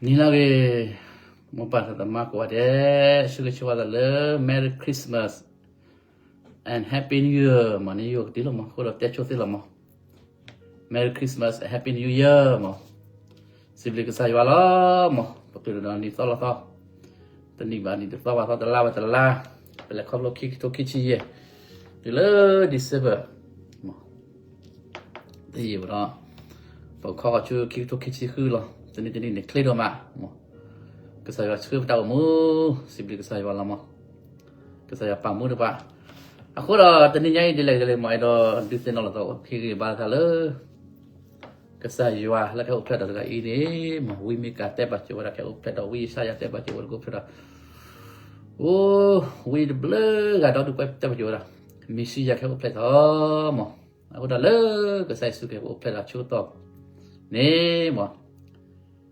Ni la ge, mo pa ta ma ko wa de, shu ke shu wa da le, Merry Christmas and Happy New Year, mo ni yo ti lo mo, ko lo te cho ti lo mo. Merry Christmas and Happy New Year မႃး. စံးဘျုးကစၢ်ယွၤလီၤမႃး. ပတုၤဒီးနံၣ်သီလီၤသီ, တနံၣ်ဘၣ်နံၣ်, တသီဘၣ်သီ, တလါဘၣ်တလါ, ပလဲၤခီဖျိခံကထိခံဆံယဲၢ်, တုၤလၢ December မႃး. တယံာ်ဘၣ်ဒီး ပခီဖျိခံကထိခံဆံဃုလီၤ. တနံၣ်တနံၣ်န့ၣ် ချ့ဒိၣ်မးမႃး. ကစၢ်ယွၤဆှၢပတၢ်အိၣ်မူ, စံးဘျုးကစၢ်ယွၤလီၤမၢ်. ကစၢ်ယွၤပာ်မူတပၢ်. အဃိဒီး တနံၤညါအံၤ ဒ်လဲၣ်ဒ်လဲၣ် မ်အဲၣ်ဒိးဒုးသ့ၣ်နီၣ်လီၤသီး ခံဂံၢ်ဘါတခါလၢ ကစၢ်ယွၤလၢကဟဲအိၣ်ဖျဲၣ်ဒီးတဂၤအံၤန့ၣ် မ်ဝံမံကၤတဲဘၣ်စၢၤဝဲဒၣ် ကဟဲအိၣ်ဖျဲၣ်ဒီး, ဝံယၡါယၤတဲဘၣ်စၢၤဝဲဒၣ် ကအိၣ်ဖျဲၣ်ဒီး, အိ, ဝံတဘျုးဂၤဒီး ဒုးကွဲးတဲဘၣ်စၢၤဝဲဒၣ် မ့ၣ်ၡံယၤကဟဲအိၣ်ဖျဲၣ်ထီၣ်မၢ်. အဃိဒီး လၢကစၢ်ယ့ၣ်ၡူးခရံာ်ကဟဲအိၣ်ဖျဲၣ်ထီၣ်ဆိတီၢ်န့ၣ်မၢ်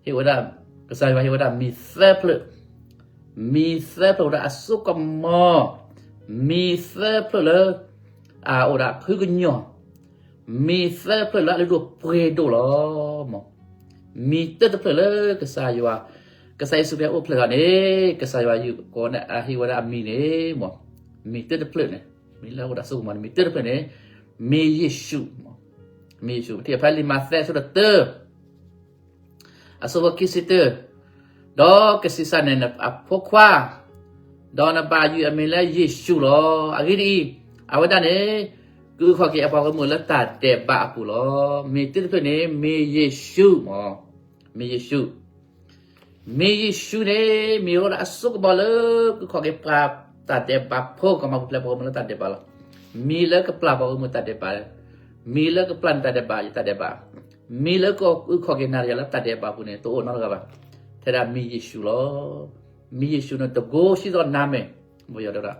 ဟ့ၣ်ဝဲဒၣ်, ကစၢ်ယွၤဟ့ၣ်ဝဲဒၣ်မံၤသၢဖျၢၣ်, မံၤသၢဖျၢၣ်အိၣ်ဒၣ်အစိကမီၤ, မံၤသၢဖျၢၣ်လၢ အအိၣ်ဒၣ်ဖုကညီၢ်, မံၤသၢဖျၢၣ်လၢအလုၢ်ဒိၣ်ပှ့ၤဒိၣ်လီၤမၢ်. မံၤတၢတဖျၢၣ်လၢကစၢ်ယွၤ, ကစၢ်ယ့ၣ်ၡူးခရံာ်အိၣ်ဖျဲၣ်ထီၣ်န့ၣ် ကစၢ်ယွၤယုၢ်ကိးန့ၣ် အဟ့ၣ်ဝဲဒၣ်အမံၤန့ၣ်မၢ်, မံၤတၢတဖျၢၣ်န့ၣ်, မံၤလၢအအိၣ်ဒၣ်အစိကမီၤန့ၣ် မံၤတၢတဖျၢၣ်န့ၣ် မ့ၢ်ယ့ၣ်ၡူးမၢ်. မ့ၢ်ယ့ၣ်ၡူး. ပထံၣ်ဖဲလံာ်မးသဲအဆၢဒိၣ်တၢ အဆၢဖိခံဆံတၢ, ဒီးကဆံးစၢ်န့ၢ်အဖိခွါ, ဒီးနဘၣ်ယုၢ်အမံၤလၢယ့ၣ်ၡူးလီၤ. အဂ့ၢ်ဒ်အံၤ, အဝဲဒၣ်န့ၣ် ကအုၣ်ခီၣ်က့ၤအပှၤဂီၢ်မုၢ် လၢတၢ်ဒဲးဘးအပူၤလီၤ. မံၤတၢတဖျၢၣ်န့ၣ် မ့ၢ်ယ့ၣ်ၡူးမၢ်, မ့ၢ်ယ့ၣ်ၡူး. မ့ၢ်ယ့ၣ်ၡူးန့ၣ် မ့ၢ်ဝဲဒၣ်အစိကမီၤလၢ ကအုၣ်ခီၣ်က့ၤပှၤတၢ်ဒဲးဘးဖိ, ကမၤပူၤဖျဲးပှၤဂီၢ်မုၢ်လၢတၢ်ဒဲးဘးလီၤ. မံၤလၢကပျၢ်ပှၤဂီၢ်မုၢ်တၢ်ဒဲးဘး, မံၤလၢကပျၢ်န့ၢ်တၢ်ဒဲးဘး, ယတၢ်ဒဲးဘး, မံၤလၢကအုၣ်ခီၣ်က့ၤနၤယၤလၢတၢ်ဒဲးဘးအပူၤန့ၣ် တအိၣ်နီတဂၤဘၣ်. ထဲဒၣ်မံၤယ့ၣ်ၡူးလီၤ. မံၤယ့ၣ်ၡူးန့ၣ် တကိးဆံသီနါမဲာ်, မ့ၢ်ယီၤဒၣ်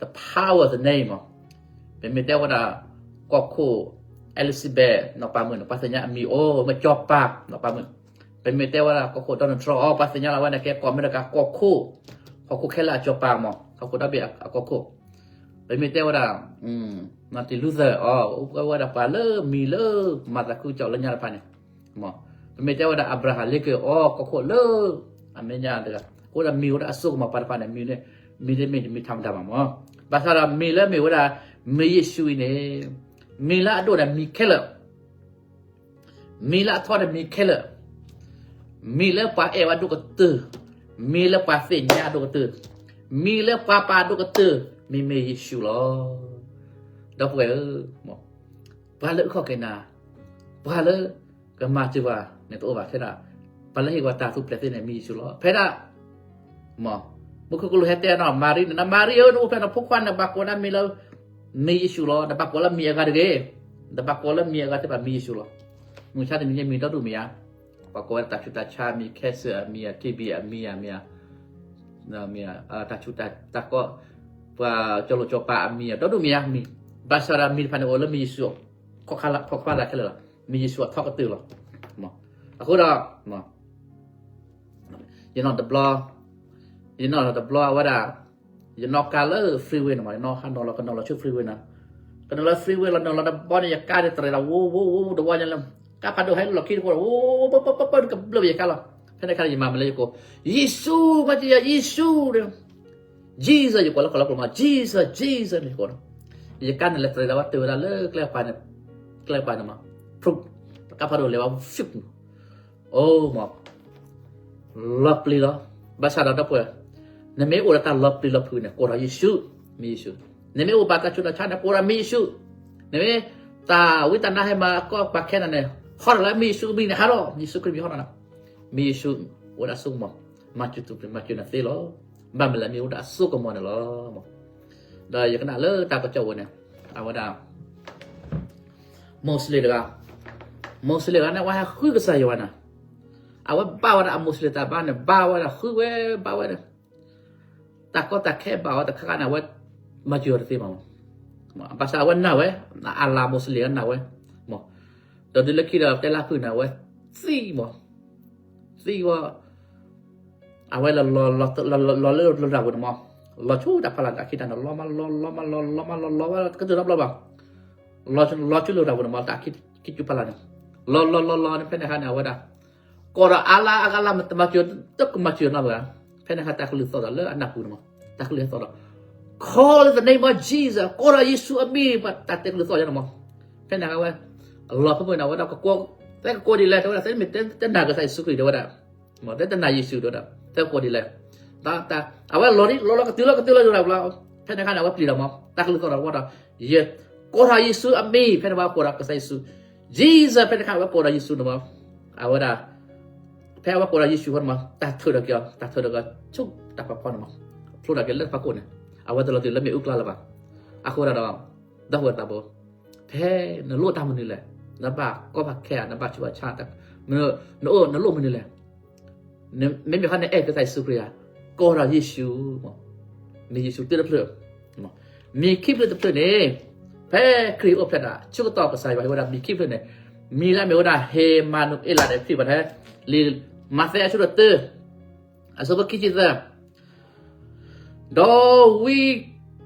the power of the name မၢ်. ပမ့ၢ်တဲဝဲဒၣ် ကီၢ်ခိၣ် Elizabeth နီၢ်ပၤမုၣ်န့ၣ် ပှၤသ့ၣ်ညါအမံၤအိၣ် မ့ၢ်စီၤပၤ နီၢ်ပၤမုၣ်. ပမ့ၢ်တဲဝဲဒၣ် ကီၢ်ခိၣ် Donald Trump အိၣ် ပှၤသ့ၣ်ညါလီၤဝဲန့ၣ် ကဲကီၢ်အမဲရကၤ ကီၢ်ခိၣ်, ကီၢ်ခိၣ်ခဲလၢာ်အစီၤပၤမၢ်, ကီၢ်ခိၣ်တၢ်ဘ့ၣ်အကီၢ်ခိၣ်. ပမ့ၢ်တဲဝဲဒၣ် Martin Luther အိၣ် ဝဲဒၣ်ပှၤလၢမံၤလၢမၤသးခုကစီၣ်လၢညါတဖၣ်န့ၣ် မၢ်. ပမ့ၢ်တဲဝဲဒၣ် Abraham Lincoln အိၣ် ကီၢ်ခိၣ်လၢအမဲာ်ညါတဂၤ, အိၣ်ဒၣ်မံၤအိၣ်ဒၣ်အစိကမီၤပှၤတဖၣ်န့ၣ် မံၤန့ၣ် မံၤတမံၤ တမံၤထမ်မတၤဘၣ်မၢ်. ဘၣ်ဆၣ်ဒီးမံၤလၢမ့ၢ်ဝဲဒၣ် မ့ၢ်ယ့ၣ်ၡူးအံၤန့ၣ် မံၤလၢအဒိၣ်န့ၣ်မံၤခဲလၢာ်, မံၤလၢအထီန့ၣ်မံၤခဲလၢာ်, မံၤလၢပှၤအဲၣ်ဝဲဒိၣ်ကတၢၢ်, မံၤလၢပှၤသ့ၣ်ညါဒိၣ်ကတၢၢ်, မံၤလၢပှၤပာ်ဒိၣ်ကတၢၢ်, မ့ၢ်မ့ၢ်ယ့ၣ်ၡူးလီၤ. ဒီပုၢ်ဝဲၢ်ဧၢ, ပှၤလၢအုၣ်ခီၣ်က့ၤနၤ, ပှၤလၢ ကမၤစၢၤပှၤန့ၣ်တအိၣ်ဘၣ်ထဲဒၣ်, ပှၤလၢဟ့ၣ်ပှၤတၢ်သူၣ်ဖျဲးသ့န့ၣ် မ့ၢ်ယ့ၣ်ၡူးလီၤ. ဖဲဒၣ် မၢ်, မူခိၣ်ကလူးဟဲတဲနီၤ မၤရံန့ၣ် မၤရံဧၢ, နအိၣ်ဖျဲၣ်နဖိခွါန့ၣ် ဘၣ်ကိးနၤမံၤလၢ မ့ၢ်ယ့ၣ်ၡူးလီၤ, နဘၣ်ကိးလၢမံၤအဂၤတဂ့ၤ, နဘၣ်ကိးလၢမံၤအဂၤထဲဘၣ် မ့ၢ်ယ့ၣ်ၡူးလီၤ. မုၢ်ဆါတနံၤညါမံၤဒီဒူၣ်မ့ၢ်ဧါ, ပှၤကိးဝဲတၢ်ဆူးတၢ်ဆါအမံၤ, ခဲစၢၣ်အမံၤ, ထံဘံၣ်အမံၤ, မ့ၢ်ဧါ, မ့ၢ်ဧါ, တၢ်ဆူးတၢ်ဆါကိး, ပှၤစီၤလိၤစီၤပၤအမံၤ ဒီဒူၣ်မ့ၢ်ဧါ, မံၤ, ဘၣ်ဆၣ်ဒီးမံၤတဖၣ်န့ၣ်အိၣ်လၢမ့ၢ်ယ့ၣ်ၡူး ခီၣ်ဖျါခဲလၢာ်လီၤ. မ့ၢ်ယ့ၣ်ၡူးအထီကတၢၢ်လီၤ. မၢ်, အဃိဒီး မၢ်, ယနီၢ်တဘျီ, ယနီၢ်တဘျီအဝဲဒၣ်, ယနီၢ်ကါလၢ freeway န့ၣ်မၢ်, ယနီၢ်ဟးနီၢ်လီၤ ကနီၤလီၤဆူ freeway န့ၣ်, ကနီၤလီၤ freeway လီၤ နီၤလီၤတဘျီန့ၣ် ယကါန့ၣ်တရံးလီၤ ဝူဝူဝူ တဝီညါလၢ ကါဖးဒိၣ်ဟဲလီၤခံတခိၣ် ဝူဝူဝူဝူ ကဘျၢယကါလီၤ. ဖဲန့ၣ်အခါန့ၣ် ယမၤမနုၤလဲၣ် ယကိး ယ့ၣ်ၡူး မၤစၢၤယၤ ယ့ၣ်ၡူး Jesus ယကိးလၢကလီကလီမး Jesus Jesus န့ၣ်ယကိး, ယကါန့ၣ်လဲၤတရံးလီၤဝဲ တုၤဝဲဒၣ်လၢကျဲပၤန့ၣ်, ကျဲပၤန့ၣ်မး, ဖု, ကါဖးဒိၣ်လဲၤဝဲ ဖု, အိၣ်မး, လီၤပျံၤလီၤ. ဘၣ်ဆၣ်ဒီးဒီပုၢ်ဝဲၢ်, နမ့ၢ်အိၣ်ဒီးတၢ်လီၤပျံၤလီၤဖုးန့ၣ် ကိးဒီးယ့ၣ်ၡူး, မ့ၢ်ယ့ၣ်ၡူး. နမ့ၢ်အိၣ်ဘၣ်တၢ်ဆူးတၢ်ဆါန့ၣ် ကိးဒီးမ့ၢ်ယ့ၣ်ၡူး. နမ့ၢ်တၢ်ဝံတၢ်နါဟဲမၤကီးပာ်ခဲနၤန့ၣ် ဟီထီၣ်လၢမ့ၢ်ယ့ၣ်ၡူးမံၤန့ၣ် ဟးထီၣ်, ယ့ၣ်ၡူးခရံာ်မံၤဟီထီၣ်နၤ. မ့ၢ်ယ့ၣ်ၡူး အိၣ်ဒၣ်အစိကမီၤ, မၤစၢၤသူၣ်ဖျဲး မၤစၢၤနသ့လီၤ. ဘၣ်မနုၤလဲၣ် မ့ၢ်အိၣ်ဒၣ်အစိကမီၤန့ၣ်လီၤ. ဒီးယကနၣ်လၢတၢ်ကစီၣ်ဝဲန့ၣ် အဝဲဒၣ် မိၢ်စလ့ၣ်တဂၤ, မိၢ်စလ့ၣ်တဂၤန့ၣ် အဝဲဟဲဃုကစၢ်ယွၤနၤ, အဝဲဘၣ်ဝဲဒၣ်အမိၢ်စလ့ၣ်တၢ်ဘါန့ၣ် ဘၣ်ဝဲဒၣ်ဃုဝဲ ဘၣ်ဝဲဒၣ်, တၢ်ကီတၢ်ခဲဘၣ်ဝဲတခါခါန့ၣ် အဝဲမၤစၢၤတသ့ဘၣ်မး, ဘၣ်ဆၣ်အဝဲနာ်ဝဲ, အလၤမိၢ်စလ့ၣ်အနာ်ဝဲ, မး, ဒီးတုၤလၢခံဒီးတဲလၢဖုးန့ၣ် အဝဲသံမး, သံဝဲ အဝဲလီၤ လီၤ လီၤ လီၤလၢလရာ်ပူၤန့ၣ်မး, လီၤဆူတၢ်ဖီလာ်တၢ်ခံတၢ်န့ၣ် လီၤမး လီၤ လီၤမး လီၤ လီၤမး လီၤ လီၤဝဲ ကတုၤဒီဘျီဘၣ်, လီၤ လီၤဆူလရာ်ပူၤန့ၣ်မး တၢ်ခံ ခံကၠူဖီလာ်န့ၣ်, လီၤ လီၤ လီၤ လီၤန့ၣ် ဖဲန့ၣ်အခါန့ၣ် အဝဲဒၣ် Kora ala agala mata macio, tak macio na ba. Pena kata kulu so da le ana pu mo. Tak kulu so da. Call the name of Jesus. Kora Yesu ami ba ta te kulu so ya mo. Pena ka wa. Allah pa mo na wa da ko ko. Te ko di le te wa da te mi te te na ka sa Yesu Kristo wa da. Mo te te na Yesu do da. Te ko di le. Ta ta. Awa lo ri lo lo ka tu lo ka tu lo do da la. Pena ka na wa pli da mo. Tak kulu so da wa da. Ye. Kora Yesu ami. Pena wa kora ka sa Yesu. Jesus ເປັນຄະວ່າໂກດາເຢຊູນະມະ ອາວະດາ ແພວ່າໂກດາເຢຊູນະມະ ຕາເທີດະກຽວ ຕາເທີດະກຽວ ຊຸກ ຕາປະພອນະມະ ໂທດະກຽວເລີຍພະໂກນ ອາວະດາລະຕິລະເມອຸກລາລະບາ ອາໂຄດາດອ ດາຫົວຕາໂບ ແພນະໂລຕາມະນູແລ ນະບາກອບພະແຄ ນະບາກຊິວະຊາຕະ ນະໂອ ນະໂລມະນູແລ Mê, mê, mê khăn này, ê, cái tay sukria. Kora Yesu, mê Yesu tê đập lửa. Mê khip lửa đập lửa này. Phe kri op phe da. Chu to ka sai wa da mê khip lửa này. Mê la mê wa da he manu ela de phi ba he. Li ma the chu da tê. A so ba ki chi da. ເນາະ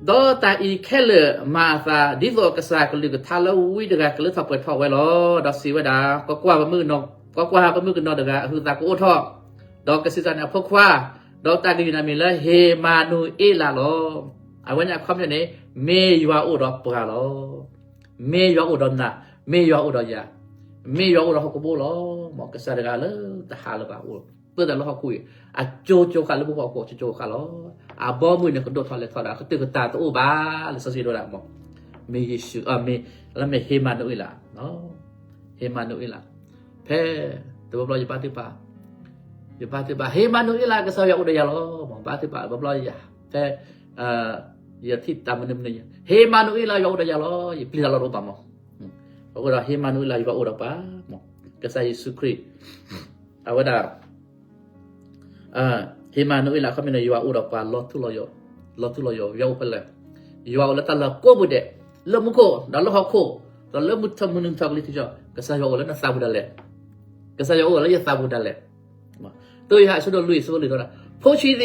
ເນາະ ຕາອີແຄ່ເລີມາອາສາ ດີໂຕກະສາກະລືກະທາລະ ວີດະກະກະເລີທອກເປີດທອກໄວ້ລອ ເນາະ ຊີວະດາ ກະກວາບະມືເນາະ ກະກວາບະມືກະເນາະ ດະກະອະຫືຕາກະໂອທອກ ເນາະ ກະຊິຕານະ ອາໂພຄວາ ເນາະ ຕາກະຢູ່ນາມີລະ ເຮມານູເອລາລອ ອາວັນຍາຄອມເນ ເມຍວາໂອດອກປາລອ ເມຍວາໂອດອກນາ ເມຍວາໂອດອກຢາ ເມຍວາໂອດອກຮອກກະໂບລອ ໝໍກະສາດະກະເລີ ຕະຫາລະບາໂອ ເປີດຕະຫຼອດເຮົາຄຸຍ ອາໂຈໂຈຄະ ຫຼືບໍ່ເວົ້າໂຄໂຈໂຈຄະຫຼໍ ອາບໍ່ມືນະກະໂດດທອດແລະທອດອາ ກະຕື່ກະຕາຕະໂອບາ ແລະຊະຊິໂດດອາໝໍ ມີເຢຊູ ອາ ມີ ລະມີເຮມານູເອລາເນາະ ເຮມານູເອລາ ແພ ຕະບົບລອຍຢູ່ປາຕິປາ ຢູ່ປາຕິປາ ເຮມານູເອລາ ກະຊາວຢາໂອດາຢາຫຼໍ ໝໍ ປາຕິປາ ບົບລອຍຢາ ແພ ເອີ ຢາທິດຕາມະນຶມະນຶ ເຮມານູເອລາ ຢາໂອດາຢາຫຼໍ ຢາປລີດາລອດໂອບາໝໍ ອືມ ປາກົດວ່າເຮມານູເອລາ ຢາໂອດາປາ ໝໍ ກະຊາຍເຢຊູຄຣິດ ອາວະດາ ເອີ ເຮມານູເອລາ ຄຳເປັນ ຢາໂອດາປາ ລອດທຸລອດຢໍ ລອດທຸລອດຢໍ ຢາໂອເປັນແລ ຢາໂອລະຕາລະໂກບຸເດ ລະມຸໂຄ ດາລະຮອໂຄ ດາລະມຸທະມຸນຶມທະກະລິທິຈອ ກະຊາຍຢາໂອລະນະຊາບູດາແລ ກະຊາຍຢາໂອລະຍາຊາບູດາແລ ມາ ໂຕຍຫາຊຸໂດລຸຍຊຸໂດລຸຍໂຕນະ ໂພຊີເດ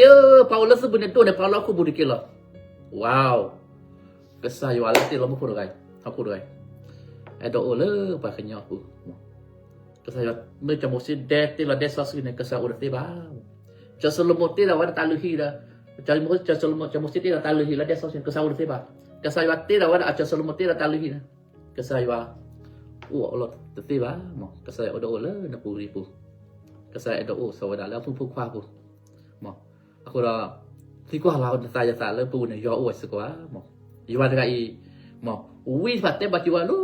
ປາໂອລະຊຸບຸເນໂຕເນ ປາລອຄູບູດິເກລ ວ້າວ ກະຊາຍວ່າລະຕິລະມຸໂຄໂດໄກ ເຮົາໂຄໂດໄກ ແອດໂອເລີ ປາຂະຍອຄູ ກະຊາຍວ່າ ເມື່ອຈະໂມຊີເດ ຕິລະເດຊອສເນ ກະຊາຍໂອດະເຕບາ ຈະໂຊໂລໂມເຕລະວະຕາລຸຮີດາ ຈະໂມ ຈະໂຊໂລໂມ ຈະໂມຊີເຕລະຕາລຸຮີ ລະເດຊອສເນ ກະຊາຍໂອດະເຕບາ ກະຊາຍວ່າເຕລະວະ ອາ ຈະໂຊໂລໂມເຕລະຕາລຸຮີນະ ກະຊາຍວ່າ ໂອ ໂອລະຕະເຕວາ ໝໍ ກະຊາຍໂອດາໂອເລີ ນະປູຣີປູ ກະຊາຍແອດໂອ ສະວະດາ ແລ້ວຜູ້ຜູ້ຄວ້າຜູ້ ໝໍ ອາໂຄດາ ທີ່ກວ່າລາວນະຕາຍາຕາເລີປູເນ ຢໍໂອສະກວາ ໝໍ ຢູ່ວ່າດະກາອີ ໝໍ ວິພັດເຕບາຈິວາລູ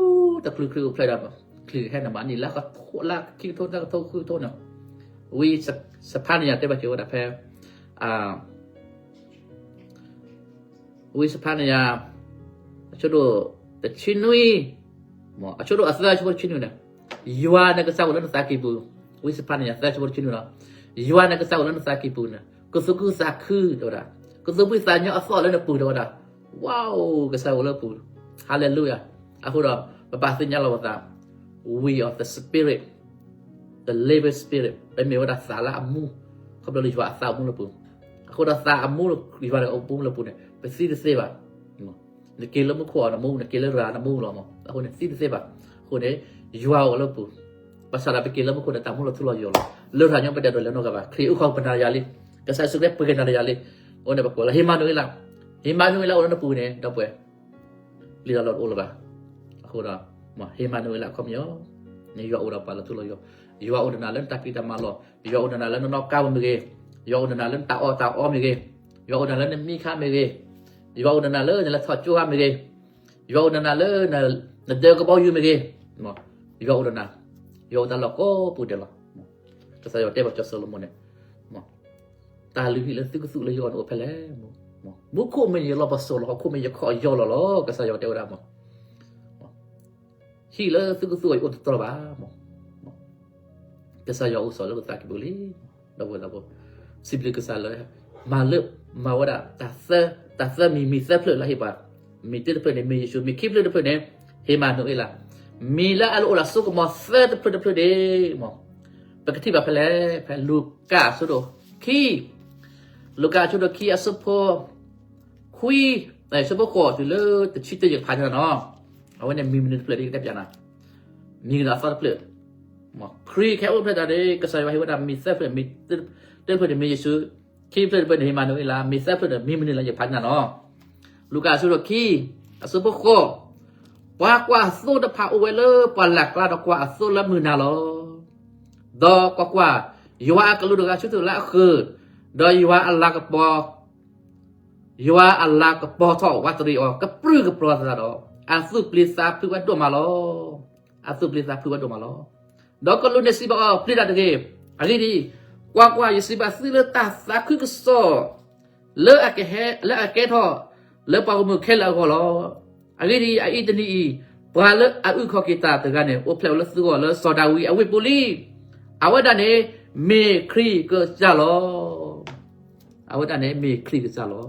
ຕະຄລຶຄລຶເພລດາ ຄລຶແຮນນະມານີ ລາວກະໂທລາຄິໂທນະໂທຄືໂທນະ ວິສະ ສະພານຍາເຕບາຈິວາດາແພ ອາ Wisapanya, achodo tachinui. Mo, achodo atha achodo tachinui na. Yua na kasa wala na taki pu. Wisapanya atha achodo tachinui na. Yua na kasa wala na taki pu na. Kusuku saku tora. Kusuku sanya atha wala na pu tora. Wow, kasa wala pu. Hallelujah. Aku dah, bapa sinya la wata. We of the spirit. The living spirit. ໄປເມວ່າດາສາລະອະມູ ເຂົາເລີຍວ່າສາອະມູລະປູ ອາໂຄດາສາອະມູລະ ວິວາລະອະປູລະປູເນ ໄປຊີຕະເຊບາ ນະເກລະມຸໂຄອະນະມູ ນະເກລະຣານະມູລະມໍ ອາໂຄເນ ຊີຕະເຊບາ ໂຄເນ ຍວາວລະປູ ປາສາດາໄປເກລະມຸໂຄນະຕາມູລະທຸລະຍອລ ເລີທາຍອງປະເດດໂດຍລະນອກກະບາ ຄຣິອຸຄອງປະນາຍາລີ ກະສາຍສຸກເດປະເກນາຍາລີ ໂອເນ ປະໂກລະ ເຮມານູເອລາ ເຮມານູເອລາ ໂອລະນະປູເນ ດອເປ Lila lot ola ba. Akhura, ma, Emmanuel la kom yo. Ni yo ora pa la tu lo yo. Yo ora na len tapi ta malo. Yo ora na len no ka mi ge. Yo ora na len ta o ta o mi ge. Yo ora na len mi ka mi ge. Yo ora na len la tho chua mi ge. Yo ora na len na de ko bo yu mi ge. Ma, yo ora na. Yo ta lo ko pu de lo. Ka sa yo te ba cho Solomon ne. Ma. ຕາລືຮີ ແລະ ຕຶກກະຕຸ ລະຍອນໂອ ແພແລ ມຸໂຄເມຍ ລອປະໂຊ ລະໂຄເມຍ ຂໍຍໍລະ ກະສາຍອເຕວະດາ ມຸຮີ ລະ ຕຶກກະຕຸ ໂອ ຕະຕະລະບາ ກະສາຍອ ໂອ ສອນ ລະ ຕາກິບູລີ ດາໂວ ດາໂວ ຊິບລີ ກະສາຍ ລະ ມາເລີ ມາວະດາ ຕາເຊີ ຕາເຊີ ມີ ມີເຊີເພີ ລະ ເຮບາ ມີເຕເພີ ເນ ມີເຢຊູ ມີຄຣິບເລີ ເນ ເຮມານູເອລາ ມີລະ ອາໂລ ອາໂລ ໂຊກະມໍ ເຊີເພີ ເດ ມໍ ປະກະຕິບາ ແພແລ ແພ ລູກາ ໂຊໂດ ຄີ ລູກາ ໂຊໂດ ຄີ ອາໂສໂພ ຄຸຍ ໄດ້ໂຊໂພ ຂໍ ຈຸເລີ ຕະຊິດຕະຢາກພາຍເນາະ ເອົາໄວ້ໃນມີມິນິດເພີ ເດ ແຕ່ປະຍານະ ມີລະ ອາສາເພີ ເນາະ ຄຣິສແຄ່ອົບເພິ່ນຕາເດ ກະຊາຍວ່າເຮັດວ່າມີແຕ່ເພິ່ນ ມີແຕ່ເພິ່ນ ມີເຢຊູ ຄຣິສເພິ່ນ ມີເຢຊູ ເປັນເອມານູເອລ ມີແຕ່ເພິ່ນ ມີມື້ນີ້ລະ ຢ່າພັນນະເນາະ. ລູກາ ຊຸດທີ ອາສຸພະໂຄ ປາກວ່າໂຊດາພາໂອເວເລີ ປາລາກລາດອກກວ່າອາໂຊລະມືນາລອ ດອກກວ່າ ຍວາອາກະລຸດກາຊຸດລະເຄີ ດອຍວາອາລາກະປອ ຍວາອາລາກະປອທອກວາຕະຣີອອກກະປຶກະປຣອຕະດອ ອາສຸບລິສາພຶກວັດດົມາລອ ອາສຸບລິສາພຶກວັດດົມາລອ ດອກກະລຸເນຊິບາອອບລິດາເກ ອາລີດີ ກວ່າກວ່າຢາຊິບາຊິເລີຕາສາຄຶກະຊໍ ເລີອາເກແຮ ເລີອາເກທໍ ເລີປາໂຮມືແຄລະອາໂກລອ ອາລີດີ ອາອີຕະນີອີ ປາເລີອາອຶຄໍເກຕາເຕີກາເນ ໂອແພລເລີຊືກອເລີຊໍດາວີ ອາວິປູລີ ອາວະດາເນ ເມຄຣິກະຈາລອ ອາວະດາເນ ເມຄຣິກະຈາລອ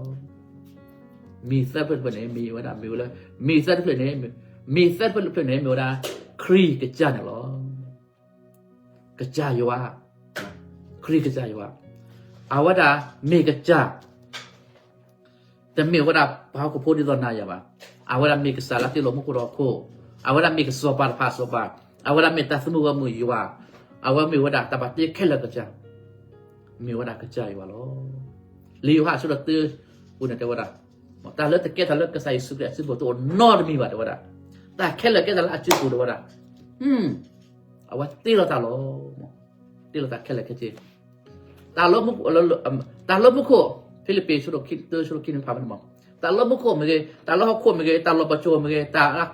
ມີແຕ່ເພິ່ນເພິ່ນເນ ມີວະດາ ມີວະດາ ມີແຕ່ເພິ່ນເນ ມີແຕ່ເພິ່ນເພິ່ນເນ ມີວະດາ ຄຣິກະຈາເນລອ ກະຈາຍວາ ຄຣິກະຈາຍວາ ອາວະດາ ເມກະຈາ ແຕ່ເມວະດາ ພາວະໂຄໂພດີຕອນນາຍາວາ ອາວະດາ ເມກະຊາລາຕິໂລມຸໂຄດອໂຄ ອາວະດາ ເມກະຊໍປາຕະພາຊໍປາ ອາວະດາ ເມຕາສະມຸວະມຸຍວາ ອາວະເມວະດາ ຕາບາເຕແຄລະກະຈາ ເມວະດາກະຈາຍວາລອ ລີໂຍຮານຊຸດເຕີ ປຸນນະເຕວະດາ ຕາເລີຕະແກຕາເລີກະຊາຍສຸກແລະຊິໂບໂຕນອດມີວາເຕວະດາ ຕາແຄລະແກຕາລະອາຈຸໂກເຕວະດາ ອືມ ອາວະຕິລະຕາລອ ຕິລະຕາແຄລະແກເຈ ຕາລອມຸໂຄ ຕາລອມຸໂຄ ຟີລິບປີຊຸດໂຄ ເຕີຊຸດໂຄ ພາມັນມາ ຕາລອມຸໂຄເມເກ ຕາລອຮອກໂຄເມເກ ຕາລອປະໂຈເມເກ ຕາລະ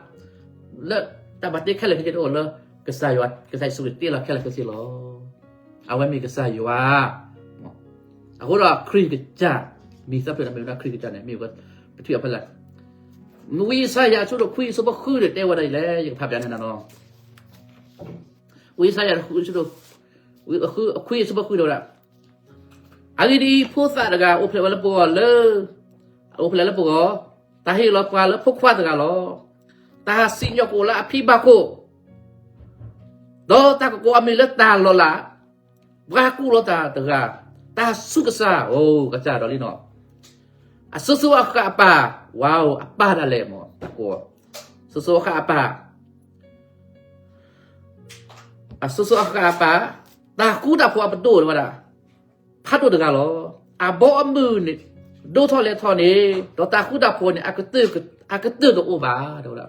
ເລີ ຕາບາຕິແຄລະແກເຈໂອເລີ ກະຊາຍວາ ກະຊາຍສຸກຕິລະແຄລະແກເຈລອ ອາວະເມກະຊາຍວາ ອາໂກລາຄຣິກະຈາ ມີຊັບເປັນອາເມນາຄຣິກະຈາເນ ມີກະເທືອພັນລະ ວິສາຍາຊຸດໂຄ ຄຣິສະພະຄຣິເຕວະໄດແລ ຍັງພາບຢ່າງນັ້ນນະເນາະ ວິສາຍາ ຄຣິສະພະ ຄຣິສະພະຄຣິໂຕລະ ອາລີດີ ໂພສາດະກາ ໂອເພລະລະໂປເລີ ໂອເພລະລະໂປ ຕາເຮລອກວາເລີ ໂພຄວາຕະກາລອ ຕາຊິຍອໂກລາ ອະພິບາໂຄ ດອຕາກະໂກອາເມເລີ ຕາລອລາ ວາກູລອຕາຕະກາ ຕາສຸກະຊາ ໂອ ກະຈາດອລີເນາະ ອາໂຊໂຊອາຄາອາປາ ວ້າວ ອາປາດາແລມອ ຕາໂກ ໂຊໂຊອາຄາອາປາ ອາໂຊໂຊອາຄາອາປາ ຕາຄູຕາໂພອາປະໂຕວະດາ ພາໂຕຕະກາລອ ອາບໍອາມືເນ ໂດທໍແລທໍເນ ດອຕາຄູຕາໂພເນ ອາກະເຕີ ອາກະເຕີກະໂອບາ ໂດລະ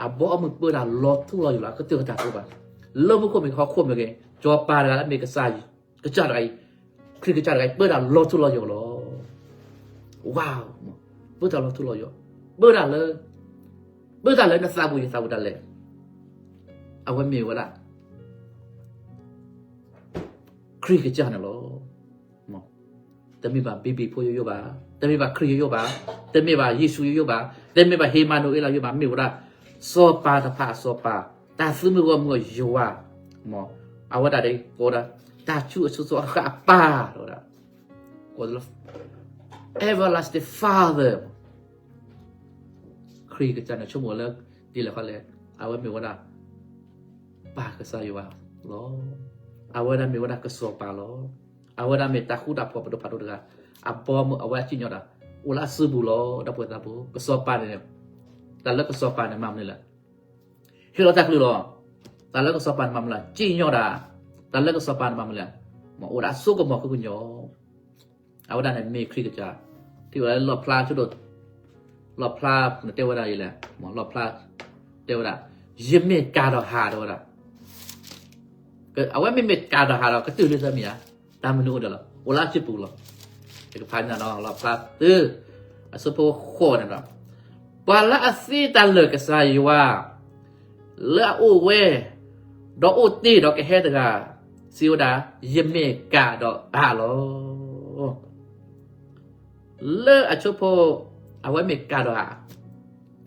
ອາບໍອາມືເປີດດາລອທຸລອຢູ່ລະ ອາກະເຕີກະຕາໂອບາ ເລີມຸໂຄເມ ຄອໂຄເມເກ ຈໍປາດາລະເມກະຊາຍ ກະຈາດໄກ ຄຣິກະຈາດໄກ ເປີດດາລອທຸລອຢູ່ລອ ວ້າວ ເປີດດາລອທຸລອຢູ່ ເປີດດາເລີ ເປີດດາເລີນະ ສາບູ ສາບູດາເລ ອາວະເມວະດາ ຄຣິກະຈານະລອ ເນາະ ແຕ່ມີບາບີບີໂພໂຍໂຍບາ ແຕ່ມີບາຄຣິໂຍໂຍບາ ແຕ່ມີບາເຢຊູໂຍໂຍບາ ແຕ່ມີບາເຮມານູເອລາໂຍບາ ເມວະດາ ຊໍປາຕະພາຊໍປາ ຕາຊືມືວະເມືອໂຍວາ ເນາະ ອາວະດາເດໂກດາ ຕາຈູອາຊູຊໍອາຄາອາປາ ໂກດາ Everlasting Father ຄຣິກະຈານະ ໂຊໂມເລີ ດີລະຄອນແລ ອາວະເມວະດາ ປາກະຊາຍວາລອ ອາວະດາເມວະດາກະຊໍປາລອ ອາວະດາເມຕາຄູຕາໂພອາປະໂຕ ພາໂຕຕະກາ ອາປອມ ອາວະຈິຍອດາ ໂອລາຊືບູລອ ດາໂພຕາໂພ ກະຊໍປາເນ ຕາເລີກະຊໍປາເນມາມເນລະ ເຮໂລຕາກລືລອ ຕາເລີກະຊໍປານມາມລະ ຈິຍອດາ ຕາເລີກະຊໍປານມາມລະ ມາໂອລາຊູກະມໍຄືກຸຍໍ ອາວະດາເນ ເມຄຣິກະຈາ ທີ່ວ່າລອບພລາຊຸໂດ ລອບພລາເຕວະດາອີແລ ມາລອບພລາເຕວະດາ ເຢເມກາດອຫາເຕວະດາ ກະອາວະເມ ເມກາດອຫາລະ ກະຕື່ນເລີຍຊະເມຍ ຕາມມະນຸດເດລະ ໂອລາຈິປູລະ ເອກະພາຍນະເນາະ ລອບພລາຕື້ ອາສຸໂພໂຄນະເນາະ ປາລະອາຊີຕາເລີກະຊາຍວາ ເລີອາໂອເວ ດອກໂອເຕ ດອກກະແຮຕະກາ ຊີວະດາ ເຢເມກາດອອາລອ ເລີອາໂຊໂພ ອາໄວເມກາດອອາ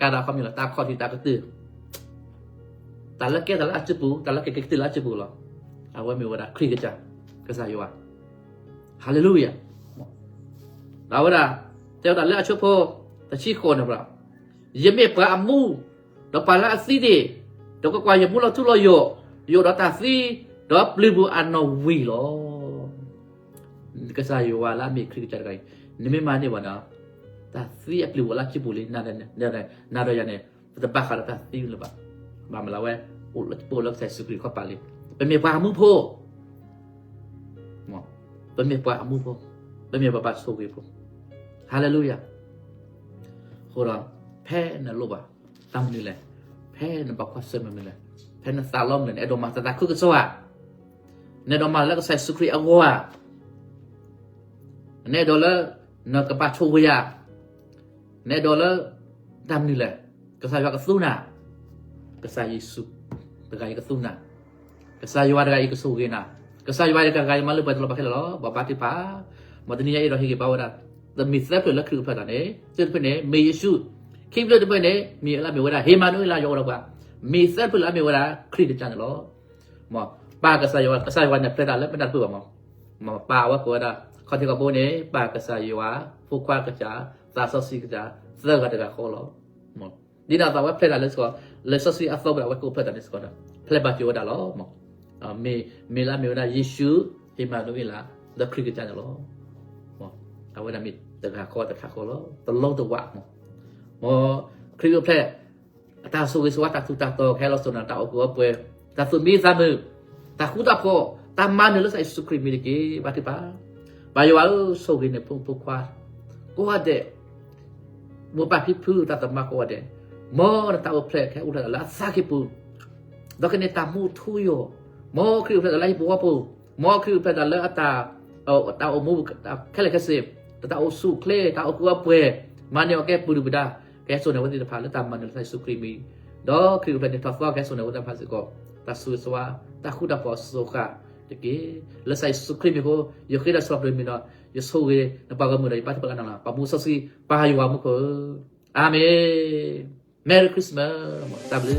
ກາດອອາຄວາມມີລະ ຕາຄອດທີ່ຕາກະຕື້ ຕາລະແກ ຕາລະອາຈິປູ ຕາລະແກ ກະຕື້ລະອາຈິປູລອ ອາໄວເມວະດາ ຄຣິກະຈາ ກະຊາຍວາ ຮາເລລູຢາ ລາວະດາ ເທວດາເລີອາໂຊໂພ ຕາຊີໂຄນະບຣາ ເຢເມປາອາມູ ດອກປາລະອາຊີເດ ດອກກະກວາຢາມູລອທູລອໂຍ ໂຍດອກຕາຊີ ດອກປລືບູອານໍວີລອ ກະຊາຍວາລະເມຄຣິກະຈາດໄກ ເນເມມາເນວານາ ຕາຊີອາປລືບູອາລາຈິປູລີ ນາ ນາ ນາ ນາດອຍາເນ ຕະບາຄາດອກຕາຊີລະບາ ບາມະລາເວ ໂອ້ ລະ ໂອ້ ລະ ກະສາຍເຢຊູຄຣິດເຂົ້າປາກເລີຍ. ເປັນແມ່ປາອາມູໂພ ເນາະ ເປັນແມ່ປາອາມູໂພ ເປັນແມ່ປາ ປາໂຊເກໂພ. ຮາເລລູຢາ. ໂຄຣາ ແພນະໂລບາ ຕາມນີ້ແຫຼະ ແພນະບາຄວາເຊີມາເມແລະ ແພນະຕາລອມເລີຍ ແນໂດມາຕາຕາຄຸກະຊວາ ແນໂດມາລະກະສາຍເຢຊູຄຣິດອາໂກອາ ແນໂດລະ ນະກະປາໂຊເວຍາ ແນໂດລະ ຕາມນີ້ແຫຼະ ກະສາຍວາກະຕູນາ ກະສາຍເຢຊູ ຕະກາຍກະຕູນາ ກະສາຍວາດະກາຍກະໂຊເກນາ ກະສາຍວາດະກາຍມາເລີຍ ປະຕະລອບປະເຄລະລອ ບາບາຕິປາ ມາຕະນິຍາເອດອເຮເກປາວະດາ ແຕ່ມີແຕ່ເພິ່ນລະຄຣິສຕະພາດນີ້ ເຊິ່ງເພິ່ນນີ້ມີເຢຊູ ຄຣິສເລີຍເພິ່ນນີ້ ມີລະມີວະດາ ເຮມານູເອລາ ຍອກລະກວ່າ ມີແຕ່ເພິ່ນລະມີວະດາ ຄຣິສຕະຈັນລອ ມາ ປາກະສາຍວາ ກະສາຍວານີ້ແປຕາລະ ແປຕາເປິບມາ ມາ ປາວະກວດາ ຄອນເທກອບໂບນີ້ ປາກະສາຍວາ ຟູຄວາກະຈາ ຕາຊອກຊີກະຈາ ເຊີກະຕະກາໂຄລອ ມາ ດີນາຕາວະແພດາເລີສະກອ ເລີຊອກຊີອາໂຕບະວະໂກແພດາເລີສະກອ ແພດບາຈິວະດາລອ ມາ ເມ ເມລາເມວະນາ ເຢຊູ ເຮມານູເອລາ ດາຄຣິກະຈານລອ ມາ ອາວະນາມິ ຕະກາຄອ ຕະກາຄອລອ ຕະໂລຕະວະ ມາ ມາ ຄຣິກແພດ ຕາສຸເກສະວະ ຕາທຸຕາໂຕ ແຄລອສໂຕນາ ຕາໂອກຸອອເປ ຕາສຸມີຕາມື ຕາຄູຕາພໍ່ ຕາມາເນີ ເລີຊອກຊີເຢຊູຄຣິດມີເດເກ ບາທິປາ ປາຍວາເອີ ໂຊເກເນ ພຸງພຸຄວາ ໂກວາເດ ໂມປາພິດພື ຕາຕະມາໂກວາເດ ມໍນະຕາໂອແພແຄອຸລະລາຊາເຄປູ ດອກເກເນຕາມູທູໂຍ ມໍຄຣິກແພດ ຕາລາຫິປູວອປູ ມໍຄຣິກແພດ ຕາເລີອາຕາ ເອົາ ຕາໂອມູ ຕາແຄເລແຄເຊ ຕາໂອຊູເຄ ຕາໂອກຸອອເປ ມາເນອອແກປູດູບະດາ ແກໂຊເນວະຕິຕະພາ ເລີຕາມາເນີ ເລີຊອກຊີເຢຊູຄຣິດມີ ດອກຄຣິກແພດ ເນທອຟອກແກໂຊເນວະຕິຕະພາ ເສໂກ ຕາສຸເກສະວະ ຕາຄູຕາພໍ່ ໂຊຄາ ເດເກ ເລີຊອກຊີເຢຊູຄຣິດມີໂຄ ໂຍເຄດາສອບໂດຍມີນອ ໂຍໂຊເກ ນະປາກະມື ນະປາກະນາ ປາມູຊອກຊີ ປາຍວາມຸໂຄ ອາເມນ. Merry Christmas ຕາບລື.